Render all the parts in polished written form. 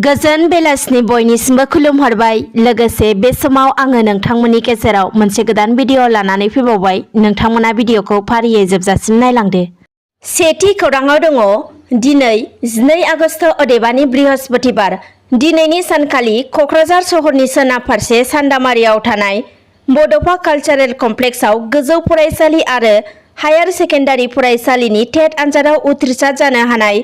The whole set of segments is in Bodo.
गोजोन बेलासिनि बयनिसिमबो खुलुमहरबाय। लोगोसे बे समाव आङो नोंथांमोननि गेजेराव मोनसे गोदान भिडिअ लानानै फैबावबाय। नोंथांमोना भिडिअखौ फारियै जोबजासिम नायलांदो। सेथि खौराङाव दङ दिनै 12 आगस्ट अदेबानि बृहस्पतिबार। दिनैनि सानखालि क'क्राझार सहरनि सोनाब फारसे सान्दामारियाव थानाय बड'फा कालचारेल कमप्लेक्सआव गोजौ फरायसालि आरो हायार सेकेन्डारि फरायसालिनि टेट आनजादाव उथ्रिसार जानो हानाय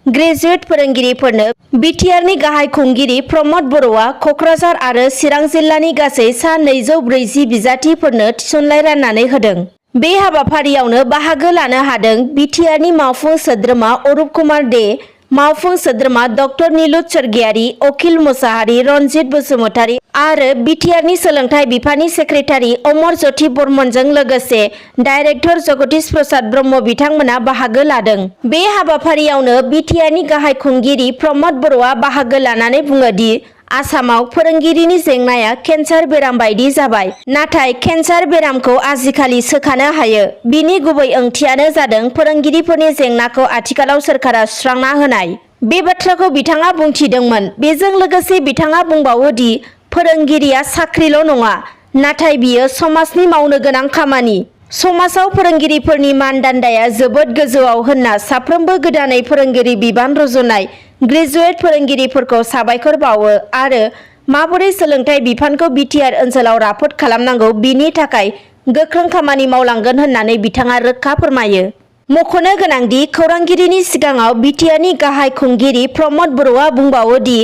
ग्रेजुवेट फोरोंगिरिफोरनो बिटिआरनि गाहाय खुंगिरि प्रमद बर'आ क'क्राझार आरो चिरां जिल्लानि गासै सा 240 बिजाथिफोरनो थिसनलाइ राननानै होदों। बे हाबाफारियावनो बाहागो लानो हादों बिटिआरनि मावफुं सोद्रोमा अरुप कुमार दे, मावफुं सोद्रोमा डक्टर निलुत स्वर्गियारि, अखिल मुसाहारि, रनजित बसुमतारी आरो बिटिआरनि सोलोंथाइ बिफाननि सेक्रेटारि अमर ज्योति बर्मनजों लोगोसे डाइरेक्टर जगदीश प्रसाद ब्रह्म बिथांमोना बाहागो लादों। बे हाबाफारियावनो बिटिआरनि गाहाय खुंगिरि प्रमद बर'आ बाहागो लानानै बुङो दि आसामाव फोरोंगिरिनि जेंनाया केन्सार बेराम बायदि जाबाय। नाथाय केन्सार बेरामखौ आजिखालि सोखानो हायो। बिनि गुबै ओंथियानो जादों फोरोंगिरिफोरनि जेंनाखौ आथिखालाव सोरखारा सुस्रांना होनाय। बे बाथ्राखौ बिथाङा बुंथिदोंमोन। बेजों लोगोसे बिथाङा बुंबावो दि फोरोंगिरिया साख्रिल' नङा, नाथाय बियो समाजनि मावनो गोनां खामानि। समाजाव फोरोंगिरिफोरनि मानदान्दाया जोबोद गोजौआव होनना साफ्रोमबो गोदानै फोरोंगिरि बिबान रुजुनाय ग्रेजुवेट फोरोंगिरिफोरखौ साबायखर बावो आरो माबोरै सोलोंथाइ बिफानखौ बिटिआर ओनसोलाव राफोद खालामनांगौ बिनि थाखाय गोख्रों खामानि मावलांगोन होननानै बिथाङा रोखा फोरमायो। मख'नो गोनांदि खौरांगिरिनि सिगाङाव बिटिआरनि गाहाय खुंगिरि प्रमद बर'आ बुंबावो दि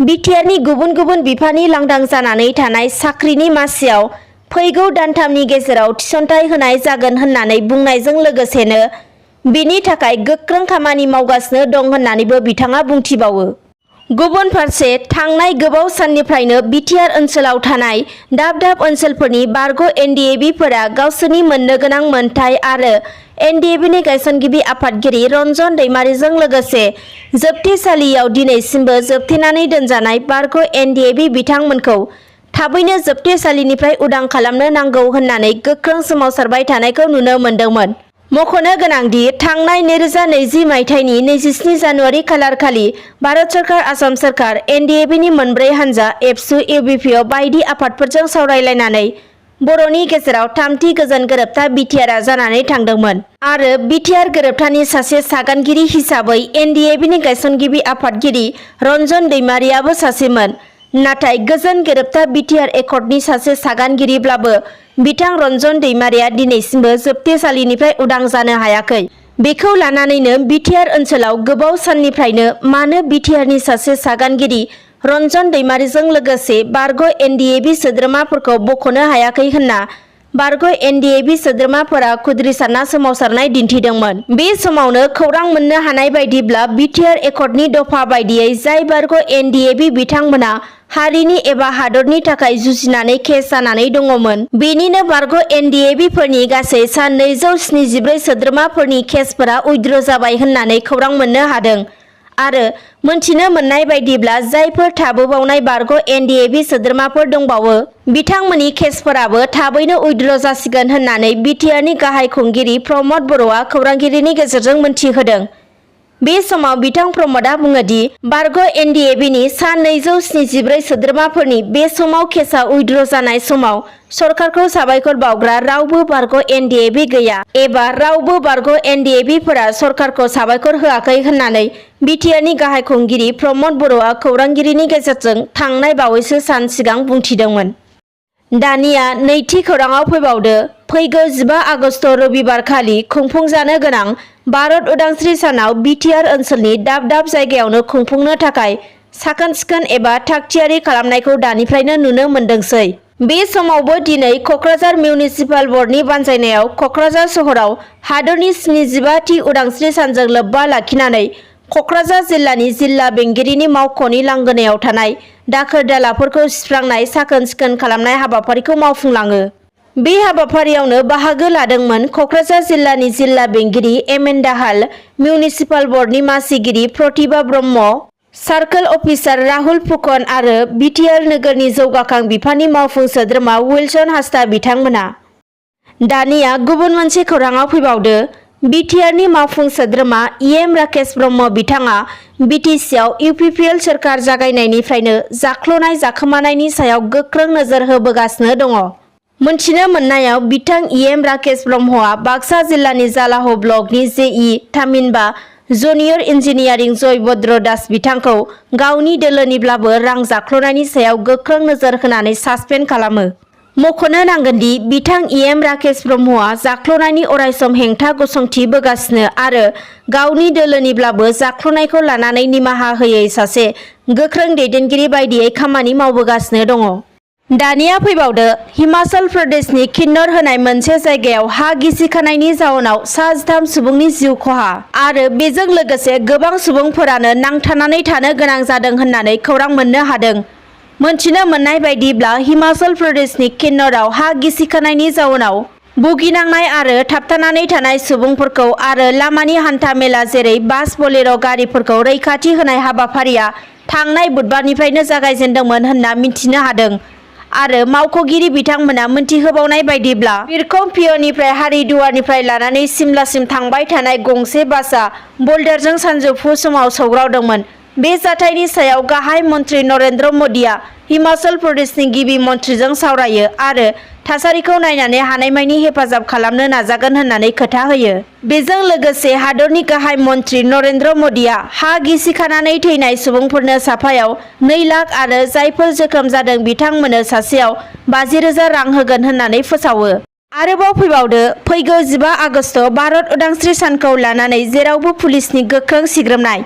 बिटिआरनि गुबुन गुबुन बिफाननि लांदां जानानै थानाय साख्रिनि मासियाव फैगौ दानथामनि गेजेराव थिसनथाइ होनाय जागोन होननानै बुंनायजों लोगोसेनो बिनि थाखाय गोख्रों खामानि मावगासिनो दं होननानैबो बिथाङा बुंथिबावो। गुबुन फारसे थांनाय गोबाव साननिफ्रायनो बिटिआर ओनसोलाव थानाय दाब दाब ओनसोलफोरनि बारग' एनडिएबिफोरा गावसोरनि मोननो गोनां मोनथाय आरो एनडिएबिनि गायसनगिरि आफादगिरि रन्जन दैमारिजों लोगोसे जोबथेसालियाव दिनैसिमबो जोबथेनानै दोनजानाय बारग' एनडिएबि बिथांमोनखौ थाबैनो जोबथेसालिनिफ्राय उदां खालामनो नांगौ होननानै गोख्रों सोमावसारबाय थानायखौ नुनो मोन्दोंमोन। मख'नो गोनांदि थांनाय 2020 मायथाइनि 27 जानुवारि खालारखालि भारत सरकार, आसाम सरकार, एनडिएबिनि मोनब्रै हानजा एबसु, इउबिपिअ बायदि आफादफोरजों सावरायलायनानै बर'नि गेजेराव थामथि गोजोन गोरोबथा बिटिआरआ जानानै थांदोंमोन आरो बिटिआर गोरोबथानि सासे सागानगिरि हिसाबै एनडिएबिनि गायसनगिरि आफादगिरि रन्जन दैमारियाबो सासेमोन। नाथाय गोजोन गोरोबथा बिटिआर एकर्डनि सासे सागानगिरिब्लाबो बिथां रन्जन दैमारिया दिनैसिमबो जोबथेसालिनिफ्राय उदां जानो हायाखै। बेखौ लानानैनो बिटिआर ओनसोलाव गोबाव साननिफ्रायनो मानो बिटिआरनि सासे सागानगिरि रन्जन दैमारिजों लोगोसे बारग' एनडिएबि सोद्रोमाफोरखौ बख'नो हायाखै होनना बारग' एनडिएबि सोद्रोमाफोरा खुद्रिसारना सोमावसारनाय दिन्थिदोंमोन। बे समावनो खौरां मोननो हानाय बायदिब्ला बिटिआर एकर्डनि दफा बायदियै जाय बारग' एनडिएबि बिथांमोना हारिनि एबा हादरनि थाखाय जुजिनानै केस जानानै दङमोन, बेनिनो बारग' एनडिएबिफोरनि गासै सा 274 सोद्रोमाफोरनि केसफोरा उइथड्र जाबाय होननानै खौरां मोननो हादों आरो मोनथिनो मोननाय बायदिब्ला जायफोर थाबोबावनाय बारग' एनडिएबि सोद्रोमाफोर दंबावो बिथांमोननि केसफोराबो थाबैनो उइथड्र जासिगोन होननानै बिटिआरनि गाहाय खुंगिरि प्रमद बर'आ खौरांगिरिनि गेजेरजों मोनथिहोदों। बे समाव बिथां प्रमदआ बुङो दि बारग' एनडिएबिनि सा 274 सोद्रोमाफोरनि बे समाव केसआ उइथड्र जानाय समाव सरकारखौ साबायखर बावग्रा रावबो बारग' एनडिएबि गैया एबा रावबो बारग' एनडिएबिफोरा सरकारखौ साबायखर होआखै होननानै बिटिआरनि गाहाय खुंगिरि प्रमद बर'आ खौरांगिरिनि गेजेरजों थांनाय बावैसो सान सिगां बुंथिदोंमोन। दानिया नैथि खौराङाव फैबावदो। फैगौ 15 आगस्ट रबिबारखालि खुंफुंजानो गोनां भारत उदांस्रि सानाव बिटिआर ओनसोलनि दाब दाब जायगायावनो खुंफुंनो थाखाय साखोन सिखोन एबा थागथियारि खालामनायखौ दानिफ्रायनो नुनो मोनदोंसै। बे समावबो दिनै क'क्राझार मिउनिसिपाल बर्डनि बानजायनायाव क'क्राझार सहराव हादरनि 75थि उदांस्रि सानजों लोब्बा लाखिनानै क'क्राझार जिल्लानि जिल्ला बेंगिरिनि मावख'नि लांगोनायाव थानाय दाखोर दालाफोरखौ सिस्रांनाय, साखोन सिखोन खालामनाय हाबाफारिखौ मावफुंलाङो। बे हाबाफारियावनो बाहागो लादोंमोन क'क्राझार जिल्लानि जिल्ला बेंगिरि एमएन दाहाल, मिउनिसिपाल बर्डनि मासिगिरि प्रतिभा ब्रह्म, सार्कोल अफिसार राहुल फुकन आरो बिटिआर नोगोरनि जौगाखां बिफाननि मावफुं सोद्रोमा विल्सन हास्दा बिथांमोना। दानिया गुबुन मोनसे खौराङाव फैबावदो। बिटिआरनि मावफुं सोद्रोमा EM राकेश ब्रह्म बिथाङा बिटिसिआव UPPL सोरखार जागायनायनिफ्रायनो जाख्ल'नाय जाखोमानायनि सायाव गोख्रों नोजोर होबोगासिनो दङ। मोनथिनो मोननायाव बिथां EM राकेश ब्रह्मआ बाक्सा जिल्लानि जालाह ब्लकनि JE थामहिनबा जुनियर इन्जिनियारिं जयभद्र दास बिथांखौ गावनि दोलोनिब्लाबो रां जाख्ल'नायनि सायाव गोख्रों नोजोर होनानै सासपेन्ड खालामो। मख'नो नांगोनदि बिथां EM राकेश ब्रह्मआ जाख्ल'नायनि अरायसम हेंथा गसंथि बोगासिनो आरो गावनि दोलोनिब्लाबो जाख्ल'नायखौ लानानै निमाहा होयै सासे गोख्रों दैदेनगिरि बायदियै खामानि मावबोगासिनो दङ। दानिया फैबावदो हिमाचल प्रदेशनि किन्नौर होनाय मोनसे जायगायाव हा गिसिखानायनि जाउनाव 13 सुबुंनि जिउ खहा आरो बेजों लोगोसे गोबां सुबुंफोरानो नांथानानै थानो गोनां जादों होननानै खौरां मोननो हादों। मोनथिनो मोननाय बायदिब्ला हिमाचल प्रदेशनि किन्नौराव हा गिसिखानायनि जाउनाव भुगिनांनाय आरो थाबथानानै थानाय सुबुंफोरखौ आरो लामानि हान्था मेला जेरै बास बलेर' गारिफोरखौ रैखाथि होनाय हाबाफारिया थांनाय बुधबारनिफ्रायनो जागायजेनदोंमोन होनना मिथिनो हादों आरो मावख'गिरि बिथांमोना मिथिहोबावनाय बायदिब्ला बिरखं पिअनिफ्राय हारिदुवारनिफ्राय लानानै सिमलासिम थांबाय थानाय गंसे बासआ बल्डारजों सानजौफु समाव सौग्रावदोंमोन। बे जाथायनि सायाव गाहाय मन्त्रि नरेन्द्र मदिआ हिमाचल प्रदेशनि गिबि मन्थ्रिजों सावरायो आरो थासारिखौ नायनानै हानायमानि हेफाजाब खालामनो नाजागोन होननानै खोथा होयो। बेजों लोगोसे हादरनि गाहाय मन्त्रि नरेन्द्र मदिआ हा गिसिखानानै थैनाय सुबुंफोरनो साफायाव 2 लाख आरो जायफोर जोखोम जादों बिथांमोननो सासेयाव 50,000 रां होगोन होननानै फोसावो। आरोबाव फैबावदो फैगौ 15 आगस्ट भारत उदांस्रि सानखौ लानानै जेरावबो पुलिसनि गोख्रों सिग्रोमनाय।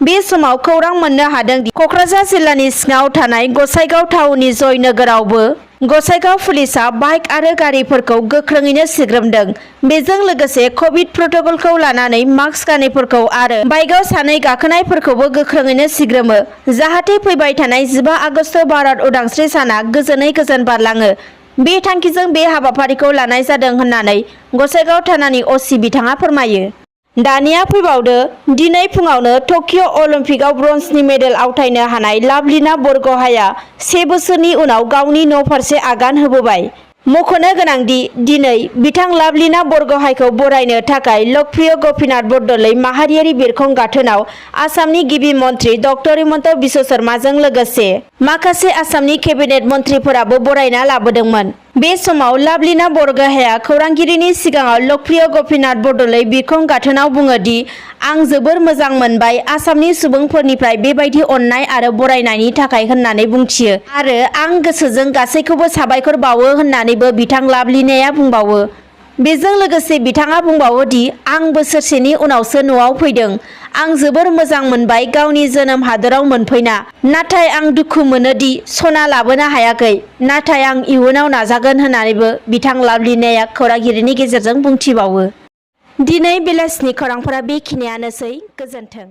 बे समाव खौरां मोननो हादों दि क'क्राझार जिल्लानि सिङाव थानाय गसाइगाव टाउननि जय नोगोरावबो गसाइगाव पुलिसआ बाइक आरो गारिफोरखौ गोख्रोङैनो सिग्रोमदों। बेजों लोगोसे कभिड प्रट'कलखौ लानानै मास्क गानैफोरखौ आरो बाइकआव सानै गाखोनायफोरखौबो गोख्रोङैनो सिग्रोमो जाहाथे फैबाय थानाय 15 आगस्ट भारत उदांस्रि साना गोजोनै गोजोन बारलाङो। बे थांखिजों बे हाबाफारिखौ लानाय जादों होननानै गसाइगाव थानानि OC बिथाङा फोरमायो। दानिया फैबावदो दिनै फुङावनो टकिअ अलिम्पिकआव ब्रन्जनि मेडेल आवथायनो हानाय लाभलिना बरग'हाइआ 1 बोसोरनि उनाव गावनि न' फारसे आगान होबोबाय। मख'नो गोनांदि दिनै बिथां लाभलिना बरग'हाइखौ बरायनो थाखाय लोकप्रिय गपिनाथ बरदलै माहारियारि बिरखं गाथोनाव आसामनि गिबि मन्थ्रि डक्टर हिमन्त बिश्व शर्माजों लोगोसे माखासे आसामनि केबिनेट मन्थ्रिफोराबो बरायना लाबोदोंमोन। बे समाव लाभलिना बरग'हाइआ खौरांगिरिनि सिगाङाव लोकप्रिय गपिनाथ बरदलै बिरखं गाथोनाव बुङो दि आं जोबोर मोजां मोनबाय आसामनि सुबुंफोरनिफ्राय बेबायदि अननाय आरो बरायनायनि थाखाय होननानै बुंथियो आरो आं गोसोजों गासैखौबो साबायखर बावो होननानैबो बिथां लाभलिनाया बुंबावो। बेजों लोगोसे बिथाङा बुंबावो दि आं बोसोरसेनि उनावसो न'आव फैदों। आं जोबोर मोजां मोनबाय गावनि जोनोम हादराव मोनफैना। नाथाय आं दुखु मोनो दि सना लाबोनो हायाखै। नाथाय आं इयुनाव नाजागोन होननानैबो बिथां लाभलिनाया खौरांगिरिनि गेजेरजों बुंथिबावो। दिनै बेलासिनि खौरांफोरा बेखिनियानोसै। गोजोन्थों।